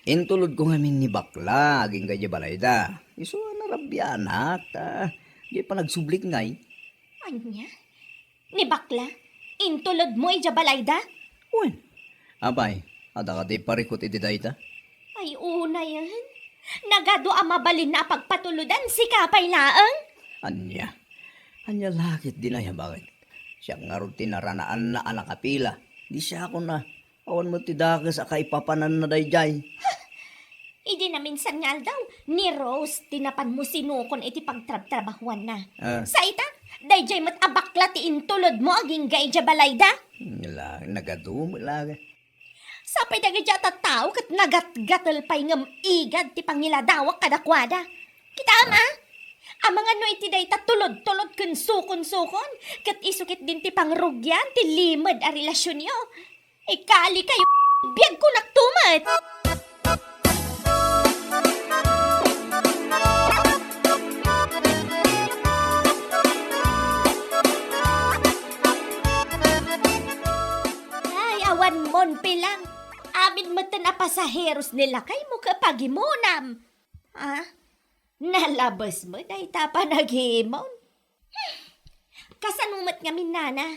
Intulodko ngamin ni bakla, agingga idiay balayda. Isu a narabianak, ta di panagsublik ngay. Ania? Ni bakla? Intulodmo idiay balayda? Wen, apay, adda kadi parikut iti dayta? Ay, unayen. Nagadu a mabalinna a pagpatulodan, sika pay laeng. Ania? Ania la ketdin aya, bakit? Siak ngarud ti naranaanna a nakapila. Di siakon a, awan met ti dakes a kaipapananna daydiay. Idi naminsan nga aldaw, ni Rose ti napanmo sinukon iti pagtrabtrabahuanna. Ah. Sa ita, daydiay met a bakla ti intulodmo agingga idiay balayda. Nia, nagadu met la. Sapay dagiti a tattao ket nagatgatel pay ngem igad ti pangiladawak kadakuada. Kitaem, ah? Amangan no iti dayta tulod-tulod ken sukon-sukon, ket isu ketdin ti pangrugian ti limed a relasionyo. Ikali kayo, biag kunak tumet. Ay, awan mon pilang. Amin metten a pasaheros ni lakaymo ket pagimonam. Ah, nalabes mo dayta panagimon. Kasano met ngamin, nana?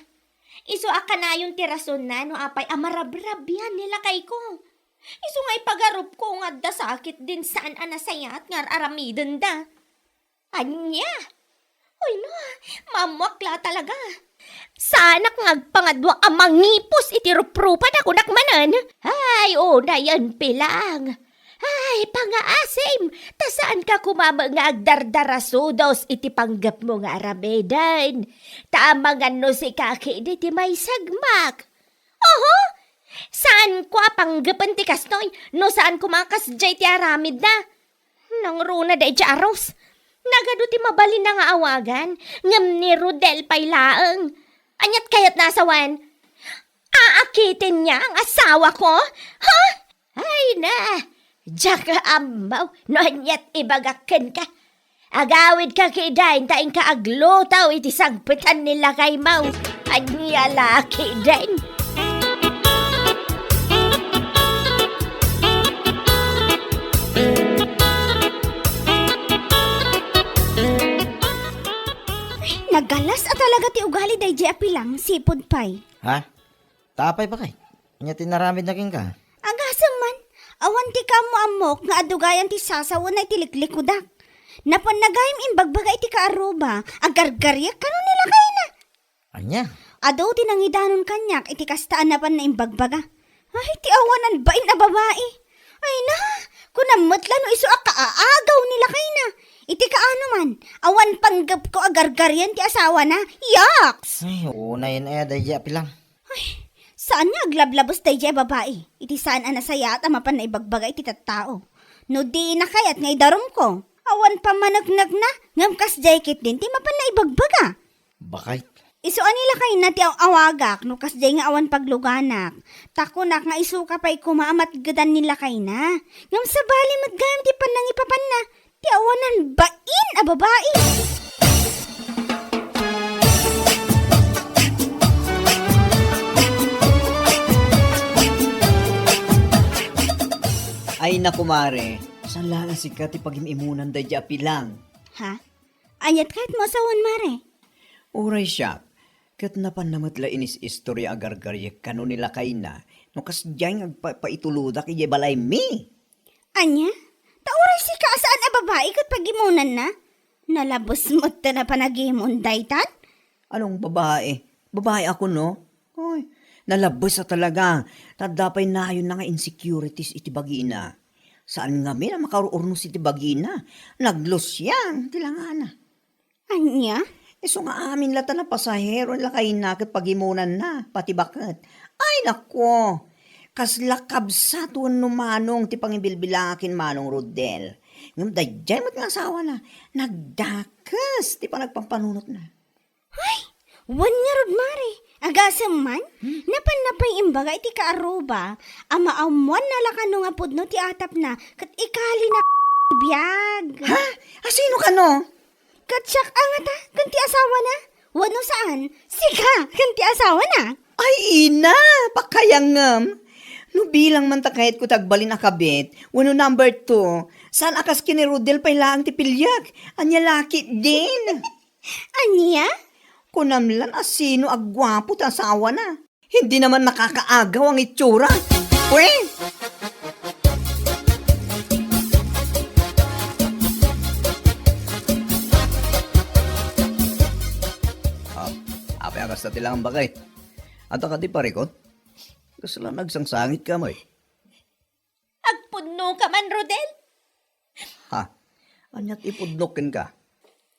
Isu a kanayon ti rasonna no apay a marabrabian ni lakayko. Isu nga ipagarupko nga adda sakit din saan a nasayaat nga ar-aramidenda. Ania? Ay na, maammoak la talaga. Saanak nga agpangaduak a mangipos iti ruprupan a kunak manen. Ay, unayen pilang. Ay, pangaasim, ta saanka koma met nga agdardarasudos iti panggepmo nga aramiden. Ta amangan no sika ketdi ti maisagmak. Oho, saanko a panggepen ti kastoy no saan koma a kasdiay ti aramidna. Nangruna daydiay a Rose. Nagadu ti mabalinna nga awagan, ngem ni Rodel pay laeng. Aniat kayatna a sawen? Aakiten niya ang asawa ko? Ha? Ay na, diak ammo no aniat ibagak kenka. Agawidka ketdin ta inka agluto iti sangpetan ni lakaymo. Ania la ketdin? Nagalas a talaga ti ugali daydiay a pilang, sipud pay. Ha? Ta apay, bakit? Ania ti inaramidna kenka? Agasem man, awan ti kaammo-ammok nga adugayan ti sasawenna iti liklikudak. Napan nagayem imbagbaga iti kaarruba, agargariak kano ni lakayna. Ania? Adu ti nangidanon kaniak iti kasta a napan naimbagbaga. Ay, ti awanan bain a babai. Ay na, kunam met la no isu a kaagaw ni lakayna. Iti kaano man, awan panggepko a gargarian ti asawana. Yaks! Ay, unayen aya daydi a pilang. Ay, saan nga aglablabes daydi a babai? Iti saan a nasayaat a mapan naibagbaga iti tattao. No dina kayat nga idarumko, awan pammaneknekna, ngem kasdiay ketdin ti mapan naibagbaga. Bakit? Isu a ni lakayna ti aw-awagak no kasdiay nga awan pagluganak. Ta kunak nga isuka pay koma a matgedan ni lakayna. Ngem sabali met gayam ti pannangipapanna. Ti awanan bain a babai. Ay, naku, mare. Saan la nga sika ti pagim-imunan daydi a pilang? Ha? Aniat kayatmo a sawen, mare? Uray siak, ket napanna met la inis-istorya a gargariek kano ni lakayna no kasdiay nga agpapaitulodak idiay balaymi. Ania? Ta uray sika a saan a babai ket pagimunanna? Nalabes met ta napan a gimon daytan? Anong babai? Babai ako, no? Oy, nalabes a talaga. Ta adda pay nayonna nga insecurities iti bagina. Saan ngamin a makaur-urnos iti bagina. Naglusiang ti langana. Ania? Isu nga amin la ta napasahero ni lakayna ket pagimonanna, pati baket. Ay, nako! Kasla kabsat wenno manong ti pangibilbilangak ken Manong Rodel. Ngem daydiay met nga asawana, nagdakes ti panagpampanunotna. Ay, wen ngarud, mare. Agasem man, hmm? Napanna pay imbaga iti kaaruba a maammuanna la kano nga pudno ti atapna ket ikalina biag. Ha? Asino kano? Ket siak a ngata ken ti asawana? Wenno saan? Sika ken ti asawana? Ay, ina, pakayangem. No bilang man ta kayatko ti agbalin a kabit, wenno number two, saan a kas ken ni Rodel pay laeng ti piliek? Ania la ketdin? Ania? Kunam lan a sino a guapo ti asawana. Hindi naman nakakaagaw ang itsura. Pwe! Ah, apay a kasta ti langam, baket? Adda kadi parikot? Kasla nagsangsangit ka, may? Agpudno ka man, Rodel? Ha? Ania ti ipudnok kenka?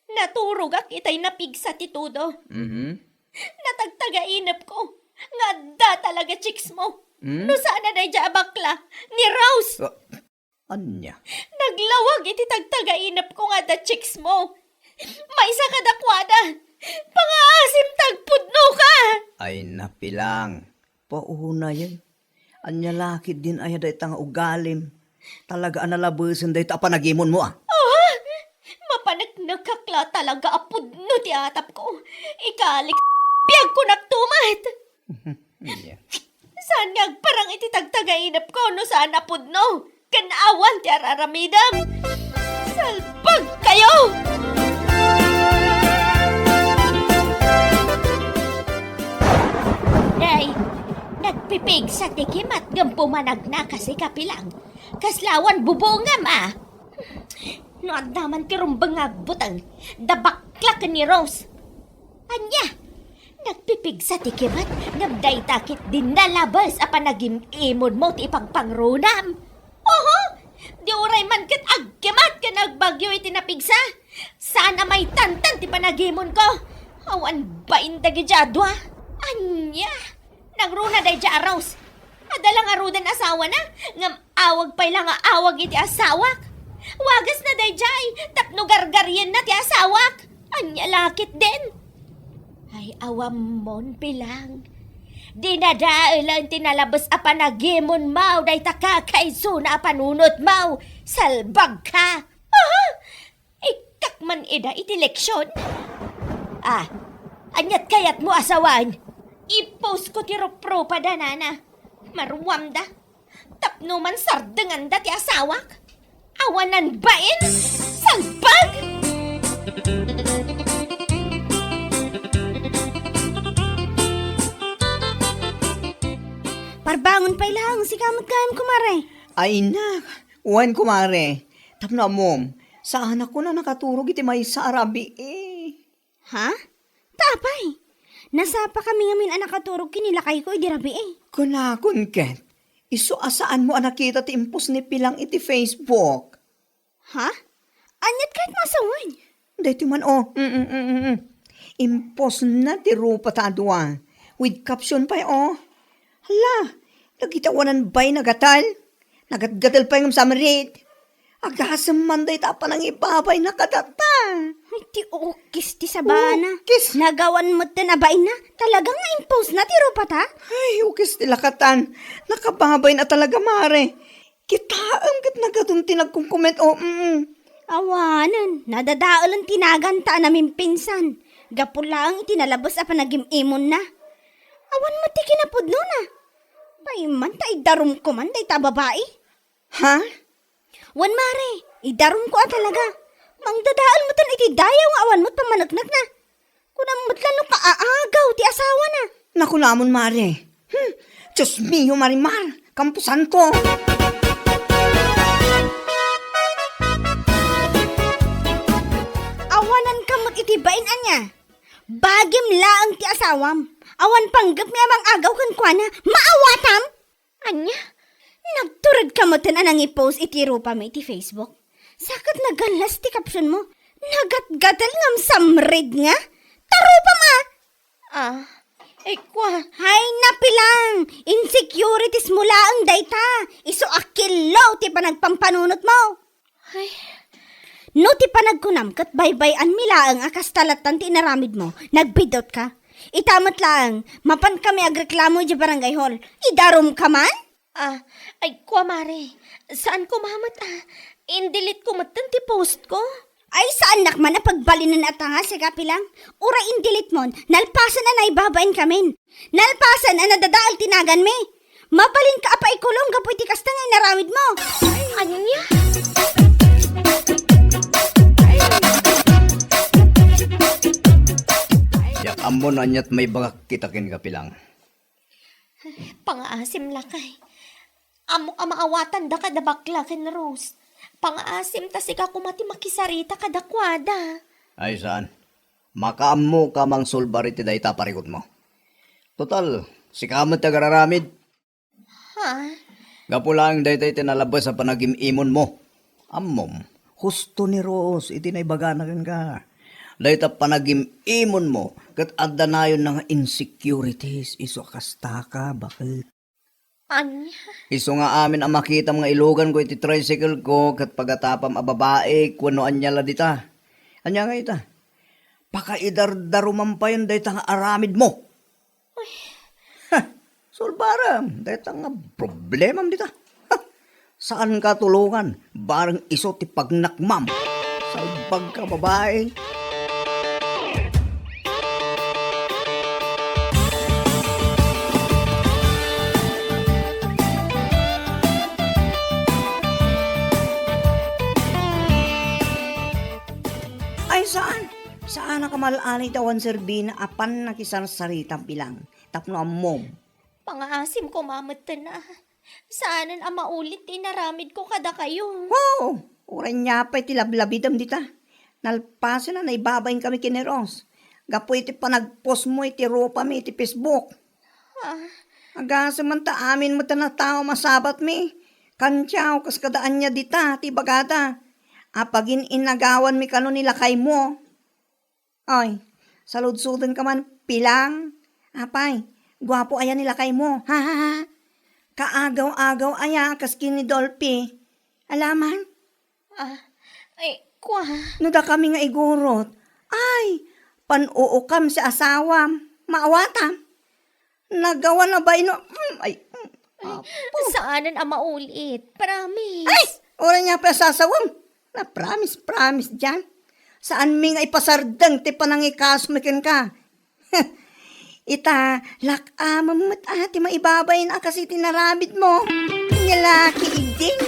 Naturogak itay napigsa ti todo. Mhm. Natagtagainepko nga adda talaga chicks mo. Hmm? No saan a daydiay a bakla, ni Rose. Ah, ania? Naglawag iti tagtagainepko nga adda chicks mo. Maysa kadakuada, pangaasim ta agpudno ka. Ay, napilang. Paunayen. Ania la ketdin aya dayta nga ugalim? Talaga a nalabesen dayta a panagimonmo, a? Aha! Mapaneknekak la talaga a pudno ti atapko. Ikalik, biagko naktumat. Ania? Saan nga agparang iti tagtagainepko no saan a pudno? Ken awan ti ar-aramidem. Salbag kayo! Day, nagpipigsa ti kimat ngem pumanagna kasi kapilang. Kasla awan bubongam, a. No adda man ti rumbeng nga agbuteng, da bakla ken ni Rose. Ania? Nagpipigsa ti kimat, ngem dayta ketdin nalabes a panagim-imonmo ti ipangpangrunam. Oho! Di uray man ket agkimat ken agbagyo iti napigsa. Saan a maitantan ti panagimonko. Awan bain dagiti a dua. Ania? Nangruna daydiay a Rose. Adda la ngaruden asawana, ngem awag pay la nga awag iti asawak. Wagasna daydiay, tapno gargarienna ti asawak. Ania la ketdin? Ay, awammon, Pilang. Dinadaelen ti nalabes a panagimonmo dayta kakaisuna a panunotmo. Salbag ka! Aha! Ikkak man ida iti leksion? A, aniat kayatmo a sawen? I-post ko ti ruprupa da nana. Maruamda. Tapno man sardenganda ti asawak. Awanan bain! Salbag! Parbangon pay laeng, sika met gayam, kumare. Ay, nak, wen, kumare. Tapno ammom, saanak a nakaturog iti maysa a rabii. Ha? Ta apay? Nasapakami ngamin a nakaturog ken ni lakayko idi rabii. Kunakon ket, isu a saanmo a nakita ti impos ni Pilang iti Facebook. Ha? Aniat ket masawen? Daytoy man, oh. Mm, mm, mm, mm. Impostna ti rupata a dua. With caption pay, oh. Hala, dagita awanan bay nagatal. Nagatgatal pay ngem samrit. Agasem man dayta a panangibabayna kadata. Ay, ti ukis ti sabana. Ukis. Nagawan metten a bainna. Talaga nga impostna ti rupata? Ay, ukis ti lakatan. Nakababayna talaga, mare. Kitaem ket nagadun ti nagkomkomment, oh, mm. Awanen, nadadaelen ti naganta a namimpinsan. Gapu laeng iti nalabes a panagim-imonna. Awan met ti kinapudnona. Paiman ta idarumko man dayta a babai. Ha? Wen, mare, idarumko a talaga. Mangdadael metten iti dayaw nga awan met pammaneknekna. Kunam met la no kaaagaw ti asawana. Nakunamon, mare. Hmm. Dios mio, Marimar, kamposanto. Awanan ka met iti bain ania. Bagim laeng ti asawam. Awan panggepmi a mangagaw kenkuana. Maawatam? Ania? Nagtured ka metten a nangipost iti rupami iti Facebook? Sa ket nagallas ti caption mo. Nagatgatel ngem samrid nga? Ta rupam a! Ah, ay, kua. Hay, napilang! Insecurities mo laeng dayta! Isu a killo ti panagpampanunot mo! Ay. No ti panagkunam ket baybay-anmi laeng a kasta lattan ti inaramid mo, nagbiddut ka. Ita met laeng, mapan kami agreklamo idiay barangay hall. Idarum ka man? Ah, ay, kua, mare. Saan ko mamet, ah. Indelete ko metten ti post ko. Ay, saannak man a pagbalinen a tanga, sika, Pilang. Uray indelete mon, nalpasen a naibabain kamin. Nalpasen a nadadael ti naganmi. Mabalinka a paikulong gapu iti kasta nga inaramid mo. Ania? Diak ammo no aniat maibagak ita kenka, Pilang. Pangaasim lakay. Ammok a maawatanda kada bakla ken Rose. Pangaasim ta sika koma ti makisarita kadakuada. Ay, saan. Makaammoka a mangsulbar iti dayta a parikutmo. Total, sika met ti agraramid. Ha? Gapu laeng dayta iti nalabes a panagim-imonmo. Ammom, husto ni Rose iti naibagana kenka. Dayta panagim-imonmo ket adda nayonna nga insecurities isu a kastaka, baket. Ania? Isu nga amin a makitam nga iluganko iti tricycle ko ket pagatapam a babaik wenno ania la dita. Ania nga ita? Pakaidardaruman payen dayta nga aramidmo. Uy. Ha, sulbarem dayta nga problemam dita. Ha, saanka tulongan. Bareng isu ti pagnakmam. Salbagka, babai. Ay, saan? Saanak a mal-anay ti awan serbina a pannakisarsarita, Pilang, tapno ammom. Pangaasim koma metten a. Saanen a maulit ti inaramidko kadakayo. Hu! Uray nia pay ti lablabidem dita. Nalpasen a naibabain kami ken ni Rose gapu iti panagpostmo iti rupami iti Facebook. Ah. Agasem man ta amin met a natawem a sabatmi. Kantiaw, kas kada ania dita ti ibagada. Apagin-inagawanmi kano ni lakaymo. Ay, saludsodenka man, Pilang. Apay, guapo aya ni lakaymo. Ha, ha, ha. Kaagaw-agaw aya kas ken ni Dolphy. Alaman? Ah, ay, kua. No dakami nga igurot, ay, pan-uukam ti asawam. Maawatam. Nagawan a baino. Mm, ay, mm. Ay, apo. Saanen a maulit. Promise. Ay! Uray nia pay a sasawem. Na promise, promise diay. Saanmi nga ipasardeng ti panangikasmi kenka. Ita, lak-amem met a ti maibabain a kas iti inaramidmo. Nia la ketdin.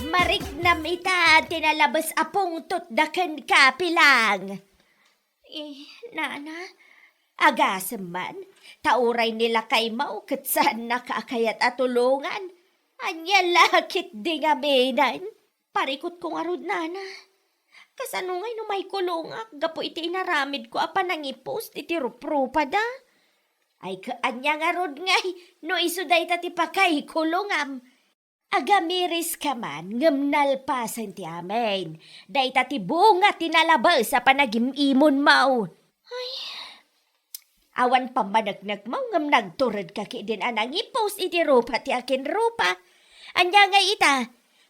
Mariknam ita ti nalabes a pungtotda kenka, Pilang. Eh, nana, agasem man, ta uray ni lakaymo ket saannak a kayat a tulongan. Ania la ketdi ngamin? Parikutko ngarud, nana. Kasano ngay no maikulongak gapu iti inaramidko a panangipost iti ruprupada? Ay, ket ania ngarud ngay no isu dayta ti pakaikulongam? Agamiris ka man, ngem nalpasen ti amin. Dayta ti bunga ti nalabes a panagim-imonmo. Ay, awan pammaneknekmo, ngem nagtured ka ketdin a nangipos iti rupa ti akinrupa. Ania ngay ita?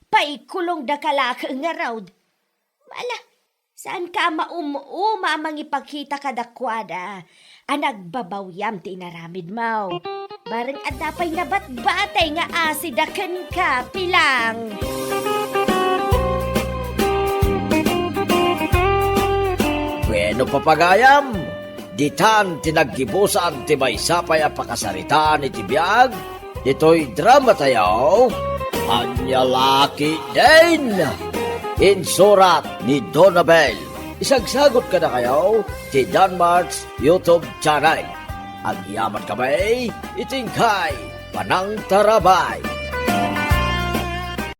Paikulongda ka laeng ngarud. Ala, saan ka a maum-uma a mangipakita kadakuada a nagbabawiam ti inaramidmo? Bareng adda pay nabatbatay nga asida kenka, Pilang. Bueno, papagayam, ditan ti naggibusan ti maysa pay a pakasaritaan iti biag ditoy drama tayo, Ania La Ketdin. Insurat ni Donabel. Isagsagot kadakayo ti Danmart's YouTube channel. Agyaman kami iti inkay panangtarabay.